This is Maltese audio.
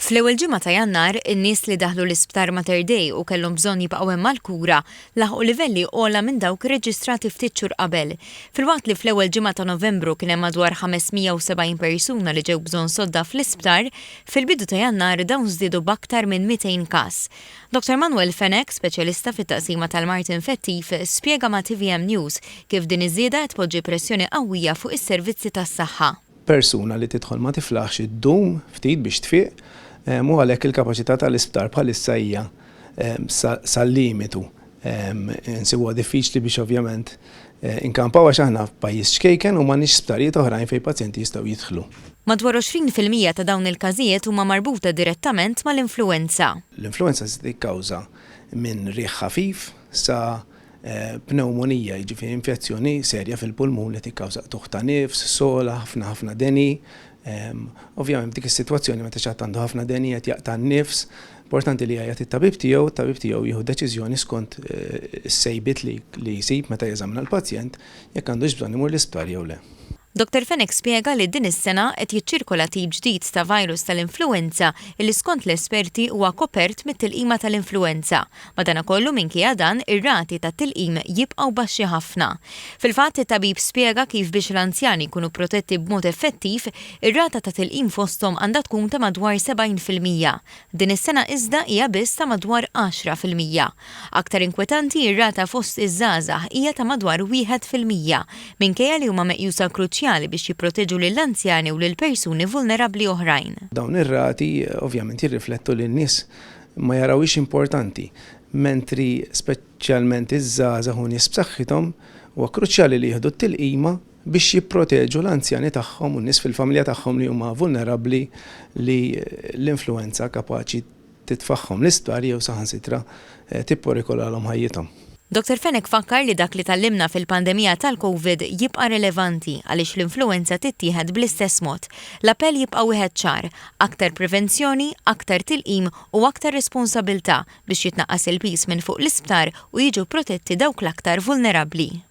Fl-ewwel ġimgħa ta' Jannar, in-nies li daħlu l-Isptar Mater Dei u kellhom bżonn jibqgħu hemm għall-kura laħqu livelli ogħla minn dawk irreġistrati ftit xhur qabel. Filwaqt li fl-ewwel ġimgħa ta' Novembru kien hemm madwar 570 persuna li ġew bżonn sodda fl-isptar, fil-bidu ta' Jannar dawn żdiedu b'aktar minn 200 każ. Dottor Manuel Fenech, speċjalista fit-taqsima tal-mard infettiv, spjega ma' tvm News kif din iż-żieda qed tpoġġi pressjoni qawwija fuq is-servizzi tas-saħħa. Persuna li tidħol ma tiflaħx iddum ftit biex tfiq u għalhekk il-kapaċità tal-isptar bħalissa hija sal-limitu. Insibuha diffiċli biex ovvjament inkampaw għax aħna pajjiż ċkejken u m'għandniex sptarijiet oħrajn fejn pazjenti jistgħu jidħlu. Madwar 20% ta' dawn il-każijiet huma marbuta direttament mal-influwenza. L-influwenza tista' tikkawża minn riħ ħafif sa Pnewmonija, jiġifieri infezzjoni serja fil-pulmun li tikkawża qtugħ ta' nifs, sogħla, ħafna ħafna deni. Ovvjament f'dik is-sitwazzjoni meta xi ħadd għandu ħafna deni qed jaqta' n-nifs, importanti li jgħajjat it-tabib tiegħu, it-tabib tiegħu jieħu deċiżjoni skont is-sejbiet li jsib meta jeżamina l-pazjent jekk għandux bżonn imur l-isptar jew le. Dottor Fenech spjega li din is-sena qed jiċċirkola tip ġdid ta' virus tal-influwenza illi skont l-esperti huwa kopert mit-tilqima tal-influwenza. Madanakollu minkejja dan ir-rati tat-tilqim jibqgħu baxxi ħafna. Fil-fatt it-tabib spjega kif biex l-anzjani jkunu protetti b'mod effettiv, ir-rata ta' tilqim fosthom għandha tkun ta' madwar 70%. Din is-sena iżda hija biss ta' madwar 10%. Aktar inkwetanti ir-rata fost iż-żgħażagħ hija ta' madwar 1%, minkejja li huma meqjusa kruċjali biex jipproteġu lill-anzjani u lil persuni vulnerabbli oħrajn. Dawn ir-rati ovvjament jirriflettu li n-nies ma jarawhiex importanti, mentri speċjalment iż-żgħażagħ u nies b'saħħithom huwa kruċjali li jieħdu t-tilqima biex jipproteġu l-anzjani tagħhom u n-nies fil-familja tagħhom li huma vulnerabbli li l-influwenza kapaċi titfagħhom l-isptar jew saħansitra tipperikolalhom ħajjithom. Dottor Fenech fakkar li dak li tgħallimna fil-pandemija tal-Covid jibqa' rilevanti għaliex l-influwenza tittieħed bl-istess mod. L-appell jibqa' wieħed ċar, aktar prevenzjoni, aktar tilqim u aktar responsabilità biex jitnaqqas il-piż minn fuq l-isptar u jiġu protetti dawk l-aktar vulnerabbli.